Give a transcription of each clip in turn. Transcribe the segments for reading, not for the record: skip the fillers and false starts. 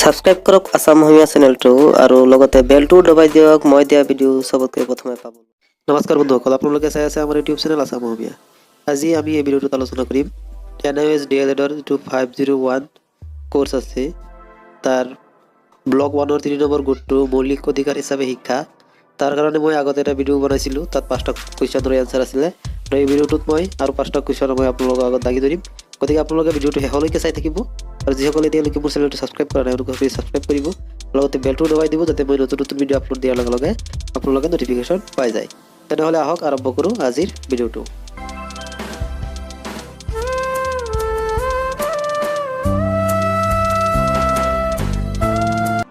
Subscribe কৰক আছাম অসমীয়া চেনেলটো আৰু লগতে বেলটোও দবাই দিয়ক, মই দিয়া ভিডিঅ' চবতকৈ প্ৰথমে পাব। নমস্কাৰ বন্ধুসকল, আপোনালোকে চাই আছে আমাৰ ইউটিউব চেনেল আছাম অসমীয়া। আজি আমি এই ভিডিঅ'টোত আলোচনা কৰিম এনআইঅ'এছ ডিএলএডৰ যিটো 501 কোৰ্চ আছে, তাৰ ব্লক 1ৰ 3 নম্বৰ গোটটো, মৌলিক অধিকাৰ হিচাপে শিক্ষা। তাৰ কাৰণে মই আগতে এটা ভিডিঅ' বনাইছিলোঁ, তাত পাঁচটা কুৱেশ্যনৰ এনচাৰ আছিলে আৰু এই ভিডিঅ'টোত মই আৰু পাঁচটা কুৱেশ্যন মই আপোনালোকৰ আগত দাঙি ধৰিম। গতিকে আপোনালোকে ভিডিঅ'টো শেষলৈকে চাই থাকিব আৰু যিসকলে এতিয়ালৈকে মোৰ চেনেলটো ছাবস্ক্ৰাইব কৰা নাই, অনুগ্ৰহ কৰি ছাবস্ক্ৰাইব কৰিব, লগতে বেলটোও দবাই দিব, যাতে মই নতুন নতুন ভিডিঅ' আপলোড দিয়াৰ লগে লগে আপোনালোকে ন'টিফিকেশ্যন পাই যায়। তেনেহ'লে আহক, আৰম্ভ কৰোঁ আজিৰ ভিডিঅ'টো।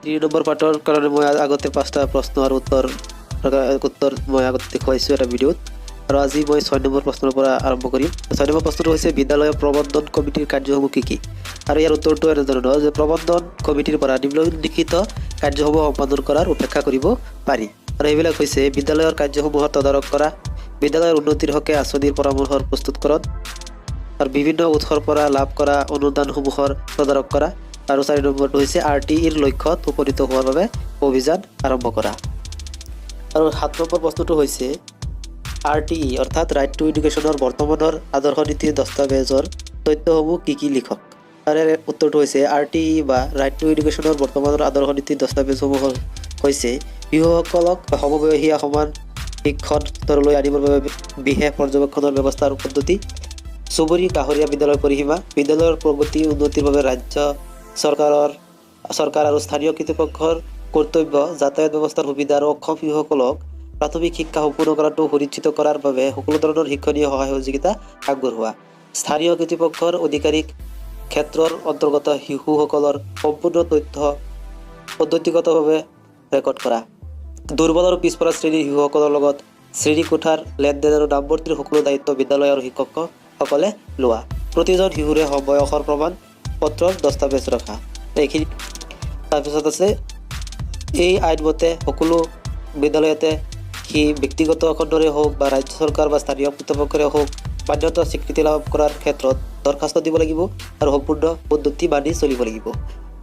3 নম্বৰ পাৰ্টৰ কাৰণে মই আগতে পাঁচটা প্ৰশ্ন আৰু উত্তৰ মই আগতে দেখুৱাইছোঁ এটা ভিডিঅ'ত আৰু আজি মই 6 নম্বৰ প্ৰশ্নৰ পৰা আৰম্ভ কৰিম। 6 নম্বৰ প্ৰশ্নটো হৈছে, বিদ্যালয়ৰ প্ৰবন্ধন কমিটিৰ কাৰ্যসমূহ কি কি? আৰু ইয়াৰ উত্তৰটো এনেধৰণৰ যে প্ৰবন্ধন কমিটিৰ পৰা নিম্নলিখিত কাৰ্যসমূহ সম্পাদন কৰাৰ উপেক্ষা কৰিব পাৰি। আৰু সেইবিলাক হৈছে বিদ্যালয়ৰ কাৰ্যসমূহৰ তদাৰক কৰা, বিদ্যালয়ৰ উন্নতিৰ হকে আঁচনিৰ পৰামৰ্শৰ প্ৰস্তুতকৰণ আৰু বিভিন্ন উৎসৰ পৰা লাভ কৰা অনুদানসমূহৰ তদাৰক কৰা আৰু 4 নম্বৰটো হৈছে আৰটিইৰ লক্ষ্যত উপনীত হোৱাৰ বাবে অভিযান আৰম্ভ কৰা। আৰু 7 নম্বৰ প্ৰশ্নটো হৈছে, আৰটিই অৰ্থাৎ ৰাইট টু এডুকেশ্যনৰ বৰ্তমানৰ আদৰ্শ নীতিৰ দস্তাবেজৰ তথ্যসমূহ কি কি লিখক। আৰু ইয়াৰ উত্তৰটো হৈছে, আৰটিই বা ৰাইট টু এডুকেশ্যনৰ বৰ্তমানৰ আদৰ্শ নীতিৰ দস্তাবেজসমূহ হৈছে শিশুসকলক সমবয়সীয়া সমান শিক্ষণ স্তৰলৈ আনিবৰ বাবে বিশেষ পৰ্যবেক্ষণৰ ব্যৱস্থা আৰু পদ্ধতি, চুবুৰী কাষৰীয়া বিদ্যালয়ৰ পৰিসীমা, বিদ্যালয়ৰ প্ৰগতি উন্নতিৰ বাবে ৰাজ্য চৰকাৰ আৰু স্থানীয় কৰ্তৃপক্ষৰ কৰ্তব্য, যাতায়াত ব্যৱস্থাৰ সুবিধা আৰু অক্ষম শিশুসকলক প্ৰাথমিক শিক্ষা সম্পূৰ্ণ কৰাটো সুনিশ্চিত কৰাৰ বাবে সকলো ধৰণৰ শিক্ষণীয় সহায় সহযোগিতা আগবঢ়োৱা, স্থানীয় কৰ্তৃপক্ষৰ আধিকাৰিক ক্ষেত্ৰৰ অন্তৰ্গত শিশুসকলৰ সম্পূৰ্ণ তথ্য পদ্ধতিগতভাৱে ৰেকৰ্ড কৰা, দুৰ্বল আৰু পিছপৰা শ্ৰেণীৰ শিশুসকলৰ লগত শ্ৰেণীকোঠাৰ লেনদেন আৰু নামভৰ্তিৰ সকলো দায়িত্ব বিদ্যালয় আৰু শিক্ষকসকলে লোৱা, প্ৰতিজন শিশুৰে বয়সৰ প্ৰমাণ পত্ৰৰ দস্তাবেজ ৰখা, এইখিনি। তাৰপিছত আছে, এই আইনমতে সকলো বিদ্যালয়তে, সি ব্যক্তিগত খণ্ডৰে হওক বা ৰাজ্য চৰকাৰ বা স্থানীয় কৰ্তৃপক্ষৰে হওক, মান্যতা স্বীকৃতি লাভ কৰাৰ ক্ষেত্ৰত দৰখাস্ত দিব লাগিব আৰু সম্পূৰ্ণ পদ্ধতি মানি চলিব লাগিব।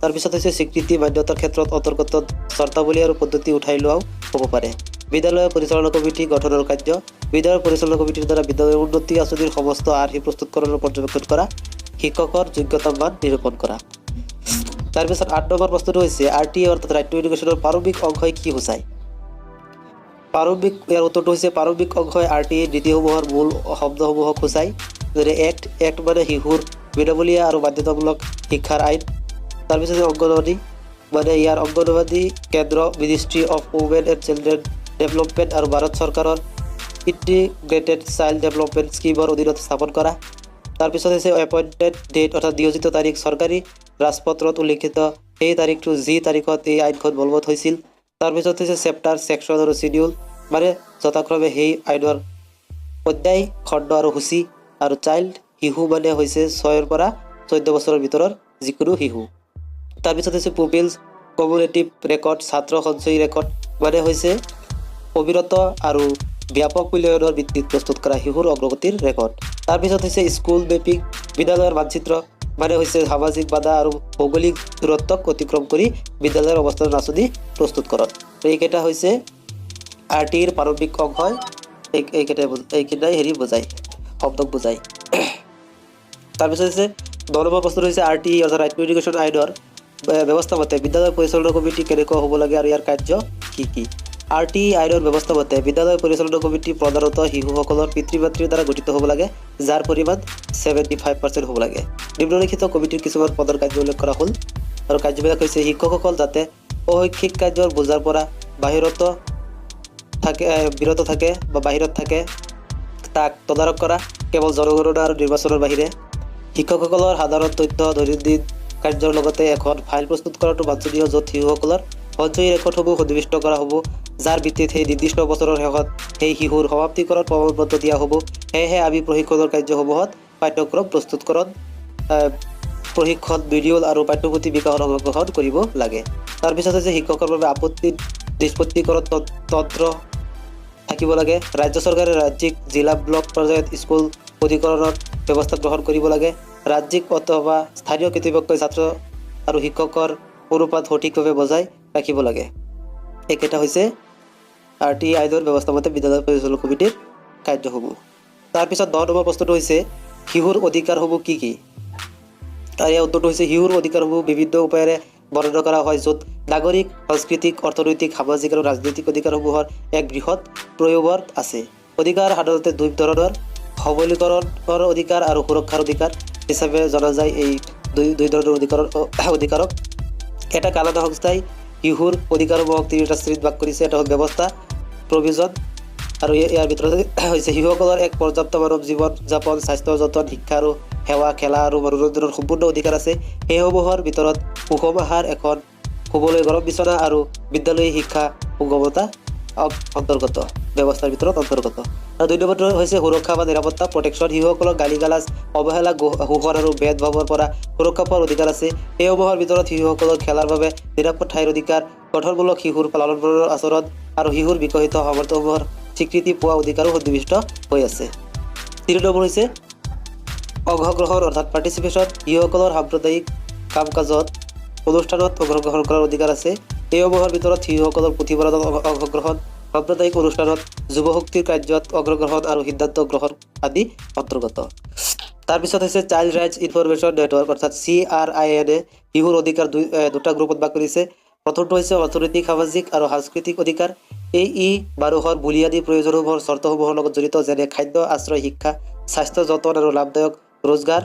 তাৰপিছত হৈছে, স্বীকৃতি মান্যতাৰ ক্ষেত্ৰত অন্তৰ্গত চৰ্তাৱলী আৰু পদ্ধতি উঠাই লোৱাও হ'ব পাৰে। বিদ্যালয়ৰ পৰিচালনা কমিটি গঠনৰ কাৰ্য, বিদ্যালয়ৰ পৰিচালনা কমিটিৰ দ্বাৰা বিদ্যালয়ৰ উন্নতি আঁচনিৰ সমস্ত আৰ্হি প্ৰস্তুতকৰণৰ পৰ্যবেক্ষণ কৰা, শিক্ষকৰ যোগ্যতা মান নিৰূপণ কৰা। তাৰপিছত 8 নম্বৰ প্ৰশ্নটো হৈছে, আৰটিই অৰ্থাৎ ৰাইট টু এডুকেশ্যনৰ প্ৰাৰম্ভিক অংশই কি সূচায়? ইয়াৰ উত্তৰটো হৈছে, প্ৰাৰম্ভিক অংশই আৰটিই নীতিসমূহৰ মূল শব্দসমূহক সূচায়, যেনে এক্ট। এক্ট মানে শিশুৰ বিনামূলীয়া আৰু বাধ্যতামূলক শিক্ষাৰ আইন। তাৰপিছত অংগনৱাড়ী মানে ইয়াৰ অংগনৱাড়ী কেন্দ্ৰ Ministry of Women and Children Development আৰু ভাৰত চৰকাৰৰ ইণ্টিগ্ৰেটেড চাইল্ড ডেভেলপমেণ্ট স্কীমৰ অধীনত স্থাপন কৰা। তাৰপিছত হৈছে এপইণ্টেড ডেট অৰ্থাৎ নিয়োজিত তাৰিখ, চৰকাৰী ৰাজপত্ৰত উল্লেখিত সেই তাৰিখটো যি তাৰিখত এই আইনখন বলবৎ হৈছিল। তাৰপিছত হৈছে চেপ্টাৰ, ছেকশ্যন আৰু চিডিউল মানে যথাক্ৰমে সেই আইনৰ অধ্যায়, খণ্ড আৰু সূচী। আৰু চাইল্ড, শিশু মানে হৈছে 6ৰ পৰা 14 বছৰৰ ভিতৰৰ যিকোনো শিশু। তাৰপিছত হৈছে পুপিলছ কমিউলেটিভ ৰেকৰ্ড, ছাত্ৰ সঞ্চয়ী ৰেকৰ্ড মানে হৈছে অবিৰত আৰু ব্যাপক মূল্যায়নৰ ভিত্তিত প্ৰস্তুত কৰা শিশুৰ অগ্ৰগতিৰ ৰেকৰ্ড। তাৰপিছত হৈছে স্কুল মেপিং, বিদ্যালয়ৰ মানচিত্ৰ মানে হৈছে সামাজিক বাধা আৰু ভৌগোলিক দূৰত্বক অতিক্ৰম কৰি বিদ্যালয়ৰ অৱস্থানৰ আঁচনি প্ৰস্তুতকৰণ। এইকেইটা হৈছে আৰটিইৰ প্ৰাৰম্ভিক অংশই এইকেইটাই হেৰি বুজায়, শব্দক বুজায়। তাৰপিছত হৈছে 9 নম্বৰ প্ৰশ্নটো হৈছে, আৰটিই অৰ্থাৎ ৰাইট টু এডুকেশ্যন আইনৰ ব্যৱস্থা মতে বিদ্যালয় পৰিচালনা কমিটি কেনেকুৱা হ'ব লাগে আৰু ইয়াৰ কাৰ্য কি কি? আৰটিই আইনৰ ব্যৱস্থা মতে বিদ্যালয় পৰিচালনা কমিটি প্ৰধানতঃ শিশুসকলৰ পিতৃ মাতৃৰ দ্বাৰা গঠিত হ'ব লাগে, যাৰ পৰিমাণ 75% হ'ব লাগে। নিম্নলিখিত কমিটিৰ কিছুমান প্ৰধান কাৰ্য উল্লেখ কৰা হ'ল আৰু কাৰ্যবিলাক হৈছে শিক্ষকসকল যাতে অশৈক্ষিক কাৰ্যৰ বোজাৰ পৰা বাহিৰত থাকে, বিৰত থাকে বা বাহিৰত থাকে তাক তদাৰক কৰা, কেৱল জনগণনা আৰু নিৰ্বাচনৰ বাহিৰে। শিক্ষকসকলৰ সাধাৰণ তথ্য, দৈনন্দিন কাৰ্যৰ লগতে এখন ফাইল প্ৰস্তুত কৰাটো বাঞ্ছনীয়, য'ত শিশুসকলৰ সঞ্চয়ী ৰেকৰ্ডসমূহ সন্নিৱিষ্ট কৰা হ'ব, যাৰ ভিত্তিত সেই নিৰ্দিষ্ট বছৰৰ শেষত সেই শিশুৰ সমাপ্তিকৰণ প্ৰমাণপত্ৰ দিয়া হ'ব। সেয়েহে আমি প্ৰশিক্ষণৰ কাৰ্যসমূহত পাঠ্যক্ৰম প্ৰস্তুতকৰণ, প্ৰশিক্ষণ মডিউল আৰু পাঠ্যপুথি বিকাশত অংশগ্ৰহণ কৰিব লাগে। তাৰপিছত হৈছে শিক্ষকৰ বাবে আপত্তি নিষ্পত্তিকৰণ তন্ত্ৰ থাকিব লাগে। ৰাজ্য চৰকাৰে ৰাজ্যিক, জিলা, ব্লক পৰ্যায়ত স্কুল অধিকৰণৰ ব্যৱস্থা গ্ৰহণ কৰিব লাগে। ৰাজ্যিক অথবা স্থানীয় কৰ্তৃপক্ষই ছাত্ৰ আৰু শিক্ষকৰ অনুপাত সঠিকভাৱে বজাই ৰাখিব লাগে। এইকেইটা হৈছে আৰ টি আইনৰ ব্যৱস্থা মতে বিদ্যালয় পৰিচালনা সমিতিৰ কাৰ্যসমূহ। তাৰপিছত 10 নম্বৰ প্ৰশ্নটো হৈছে, শিশুৰ অধিকাৰসমূহ কি কি? তাৰ ইয়াৰ উত্তৰটো হৈছে, শিশুৰ অধিকাৰসমূহ বিভিন্ন উপায়েৰে বৰ্ণনা কৰা হয়, য'ত নাগৰিক, সাংস্কৃতিক, অৰ্থনৈতিক, সামাজিক আৰু ৰাজনৈতিক অধিকাৰসমূহৰ এক বৃহৎ প্ৰয়োভৰ আছে। অধিকাৰ সাধাৰণতে দুই ধৰণৰ, সবলীকৰণৰ অধিকাৰ আৰু সুৰক্ষাৰ অধিকাৰ হিচাপে জনা যায়। এই দুই দুই ধৰণৰ অধিকাৰক এটা কানাডা সংস্থাই শিশুৰ অধিকাৰসমূহক তিনিটা শ্ৰেণীত ভাগ কৰিছে। এটা হ'ল ব্যৱস্থা, প্ৰভিজন, আৰু ইয়াৰ ভিতৰত হৈছে শিশুসকলৰ এক পৰ্যাপ্ত মানৱ জীৱন যাপন, স্বাস্থ্য যতন, শিক্ষা আৰু সেৱা, খেলা আৰু মনোৰঞ্জনৰ সম্পূৰ্ণ অধিকাৰ আছে। সেইসমূহৰ ভিতৰত সুষম আহাৰ, এখন শুবলৈ গৰম বিচনা আৰু বিদ্যালয়ী শিক্ষা সুগমতা অন্তৰ্গত, ব্যৱস্থাৰ ভিতৰত অন্তৰ্গত। আৰু দুই নম্বৰটো হৈছে সুৰক্ষা বা নিৰাপত্তা, প্ৰটেকশ্যন। শিশুসকলক গালি গালাজ, অৱহেলা, শোষণ আৰু ভেদভাৱৰ পৰা সুৰক্ষা পোৱাৰ অধিকাৰ আছে। এইসমূহৰ ভিতৰত শিশুসকলৰ খেলাৰ বাবে নিৰাপদ ঠাইৰ অধিকাৰ, গঠনমূলক শিশুৰ লালন পালনৰ আচৰণ আৰু শিশুৰ বিকশিত সামৰ্থ্যসমূহৰ স্বীকৃতি পোৱা অধিকাৰো সন্নিৱিষ্ট হৈ আছে। তিনি নম্বৰ হৈছে অংশগ্ৰহণ অৰ্থাৎ পাৰ্টিচিপেশ্যন। শিশুসকলৰ সাম্প্ৰদায়িক কাম কাজত, অনুষ্ঠানত অংশগ্ৰহণ কৰাৰ অধিকাৰ আছে। এইসমূহৰ ভিতৰত শিশুসকলৰ পুথিভঁৰালত অংশগ্ৰহণ, সাম্প্ৰদায়িক অনুষ্ঠানত যুৱ শক্তিৰ কাৰ্যত অংশগ্ৰহণ আৰু সিদ্ধান্ত গ্ৰহণ আদি অন্তৰ্গত। তাৰপিছত হৈছে চাইল্ড ৰাইটছ ইনফৰমেশ্যন নেটৱৰ্ক অৰ্থাৎ চিআৰআইএনে শিশুৰ অধিকাৰ দুটা গ্ৰুপত ভাগ কৰিছে। প্ৰথমটো হৈছে অৰ্থনৈতিক, সামাজিক আৰু সাংস্কৃতিক অধিকাৰ। ই মানুহৰ বুনিয়াদী প্ৰয়োজনসমূহৰ চৰ্তসমূহৰ লগত জড়িত, যেনে খাদ্য, আশ্ৰয়, শিক্ষা, স্বাস্থ্য যতন আৰু লাভদায়ক ৰোজগাৰ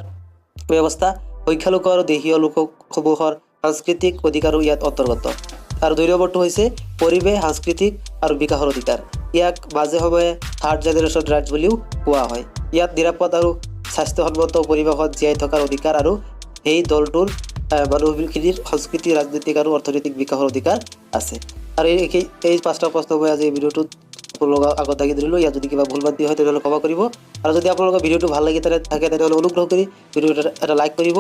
ব্যৱস্থা। সংখ্যালঘু আৰু দেশীয় লোকসমূহৰ সাংস্কৃতিক অধিকাৰো ইয়াত অন্তৰ্গত। আৰু দুই নম্বৰটো হৈছে পৰিৱেশ, সাংস্কৃতিক আৰু বিকাশৰ অধিকাৰ। ইয়াক মাজে সময়ে থাৰ্ড জেনেৰেশ্যন ৰাইটছ বুলিও কোৱা হয়। ইয়াত নিৰাপদ আৰু স্বাস্থ্যসন্মত পৰিৱেশত জীয়াই থকাৰ অধিকাৰ আৰু সেই দলটোৰ মানুহখিনিৰ সংস্কৃতি, ৰাজনৈতিক আৰু অৰ্থনৈতিক বিকাশৰ অধিকাৰ আছে। আৰু এই এই এই পাঁচটা প্ৰশ্ন মই আজি এই ভিডিঅ'টোত আপোনালোকৰ আগত দাঙি ধৰিলোঁ। ইয়াত যদি কিবা ভুল ভ্ৰান্তি হয়, তেনেহ'লে ক্ষমা কৰিব। আৰু যদি আপোনালোকৰ ভিডিঅ'টো ভাল লাগি থাকে, তেনেহ'লে অনুগ্ৰহ কৰি ভিডিঅ'টো এটা লাইক কৰিব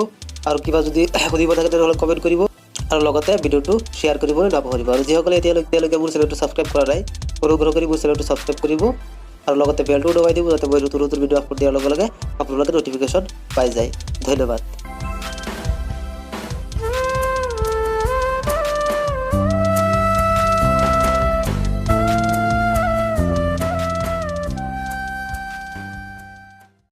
আৰু কিবা যদি সুধিব থাকে, তেনেহ'লে কমেণ্ট কৰিব আৰু লগতে ভিডিঅ'টো শ্বেয়াৰ কৰিবলৈ নাপাহৰিব। আৰু যিসকলে এতিয়ালৈকে মোৰ চেনেলটো ছাবস্ক্ৰাইব কৰা নাই, অনুগ্ৰহ কৰি মোৰ চেনেলটো ছাবস্ক্ৰাইব কৰিব আৰু লগতে বেলটোও দবাই দিব, যাতে মই নতুন নতুন ভিডিঅ' আপলোড দিয়াৰ লগে লগে আপোনালোকে ন'টিফিকেশ্যন পাই যায়। ধন্যবাদ।